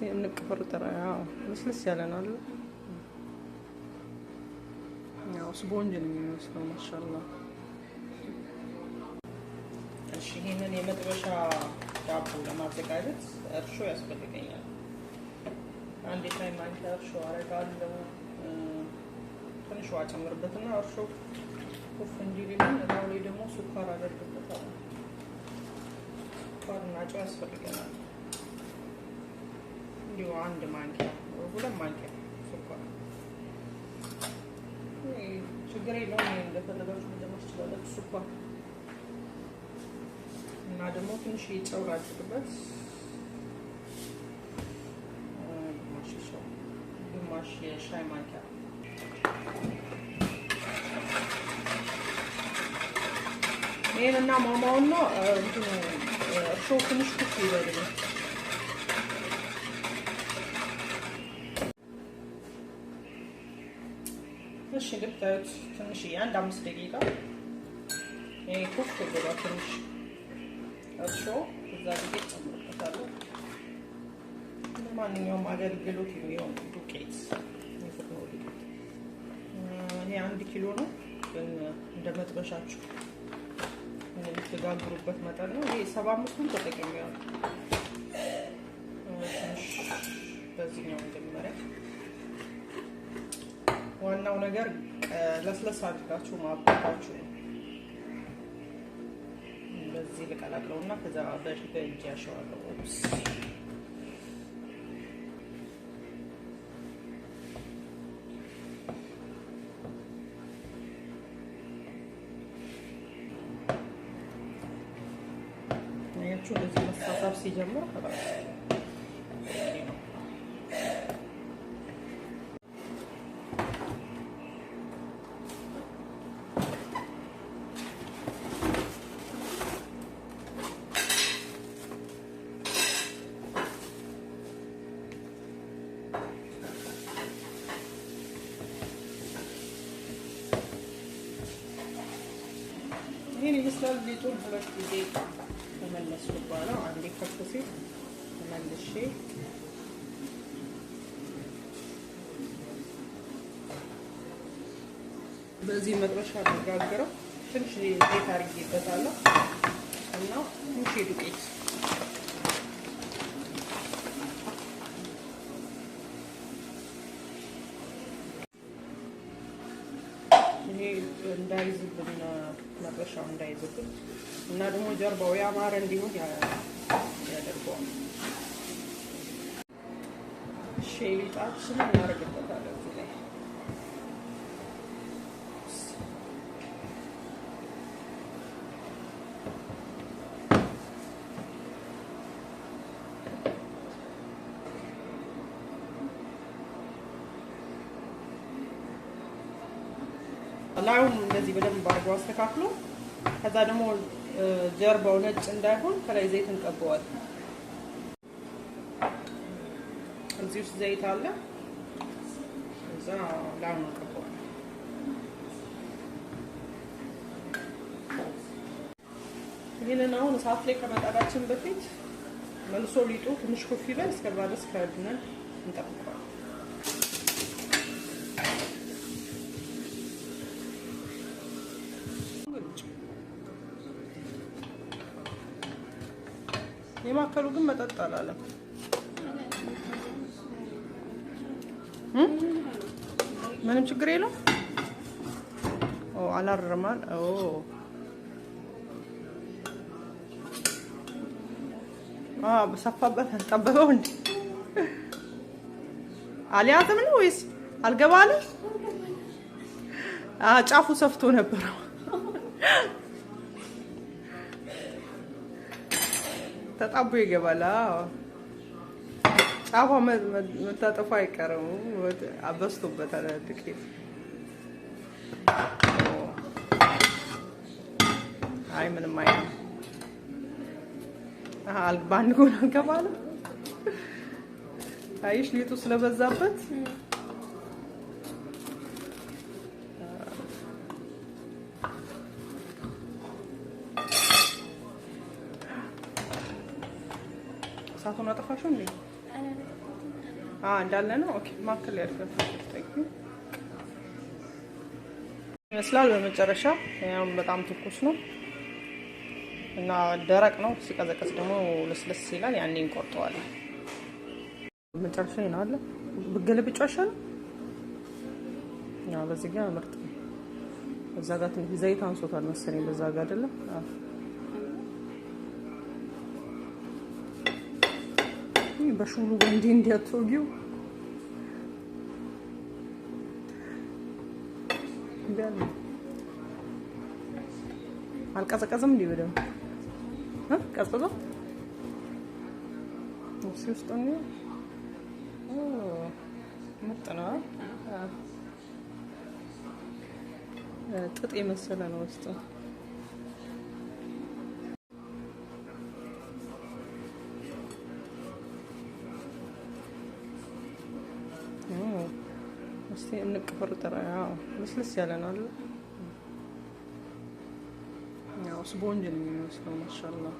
እንቅ ፍርጥር ልስልስ ያለ ነው አይደል? ያው ስፖንጅ ነው የሚመስለው። ማሻአላ። እሺ ይሄንን የመጥበሻ ዳቦ ለማዘጋጀት እርሾ ያስፈልገኛል። አንድ የሻይ ማንኪያ እርሾ አደርጋለሁ። ትንሽ ውሃ ጨምርበትና እርሾ ኩፍ እንዲልልኝ እላዩ ላይ ደግሞ ስኳር አደርግበታለሁ። ስኳርና ጨው ያስፈልገናል። እንዲሁ አንድ ማንኪያ ሁለት ማንኪያ ስኳር ችግር የለውም። እንደፈለጋችሁ መጨመር ትችላላችሁ ስኳር እና ደግሞ ትንሽ ጨው ላድርግበት። ግማሽ የሻይ ማንኪያ። ይሄን እና ማማውን ነው እንትኑ እርሾ ትንሽ ኩፍ ይበልልኝ። እሺ እንደምታዩት ትንሽ አንድ 5 ደቂቃ ይሄ ኩፍ ብሏል። ትንሽ እርሾ እዛ ዱቄት ጨምርበታለሁ። ለማንኛውም አገልግሎት የሚሆን ዱቄት የፍርኖ ዱቄት ይሄ 1 ኪሎ ነው፣ ግን እንደ መጥበሻችሁ የምትጋግሩበት መጠን ነው። ይሄ 75ቱን ተጠቅሜዋለሁ። ትንሽ በዚህኛው መጀመሪያ ዋናው ነገር ለስለስ አድርጋችሁ ማባታችሁ ነው። በዚህ ልቀላቅለውና ከዛ በእጅ ያሸዋለሁ። አያችሁ እንደዚህ መሳሳብ ሲጀምር ነው። ይሄን ይመስላል። ሊጡን ሁለት ጊዜ ተመለስኩ በኋላ አንዴ ከፍ ሲል ተመልሼ በዚህ መጥበሻ አነጋግረው ትንሽ ዘይት አድርጌበታለሁ እና ትንሽ ዱቄት ይሄ እንዳይዝብን መጥበሻው እንዳይዝብን እና ደግሞ ጀርባው ያማረ እንዲሆን ያደርገዋል። እሺ ሊጣችንን እናደርግበታለን እዚህ ላይ። ላዩን እንደዚህ በደንብ አድርጎ አስተካክሎ ከዛ ደግሞ ጀርባው ነጭ እንዳይሆን ከላይ ዘይት እንቀባዋለን። እዚህ ውስጥ ዘይት አለ። እዛ ላዩን እንቀባዋለን። ይህንን አሁን እሳት ላይ ከመጣዳችን በፊት መልሶ ሊጡ ትንሽ ኩፍ ይበል። እስከዛ ድረስ ከድነን እንጠብቀዋለን። የማከሉ ግን መጠጥ አላለም። ምንም ችግር የለውም። ኦ አላርማል። ኦ ሰፋበት፣ ጠበበው እንዴ? አልያዘም ነው ወይስ አልገባ አለ? ጫፉ ሰፍቶ ነበረው። ተጣቦ ይገባል። ጫፏ መታጠፉ አይቀርም። አበስቶበታል ዱቄት። አይ ምንም አይልም። በአንድ ጎን አልገባ አለ። አይሽ ሊጡ ስለበዛበት እሳቱን አጠፋሽው እንዴ? እንዳለ ነው። Okay፣ ማከል ያድርገው ይመስላል። በመጨረሻ ያው በጣም ትኩስ ነው እና ደረቅ ነው። ሲቀዘቀዝ ደግሞ ልስልስ ይላል። ያኔ እንቆርጠዋለን። መጨረሻ ነው አለ ብገለብጫ አይሻልም? ያው በዚህ ጋር ምርጥ ነው። እዛ ጋር ትንሽ ዘይት አንሶታል መሰለኝ። በዛ ጋር አይደለም። አዎ በሹሉ ወንዲ እንዲያትወጊው አልቀዘቀዘም። እንዲህ በደምብ ቀዝቅዞ እዚህ ውስጥ ነው። ምርጥ ነው። ጥጥ የመሰለ ነው ውስጡ። እስቲ እንቅፍርጥር። ያው ልስልስ ያለ ነው አይደል? ያው ስፖንጅ ነው የሚመስለው። ማሻአላህ።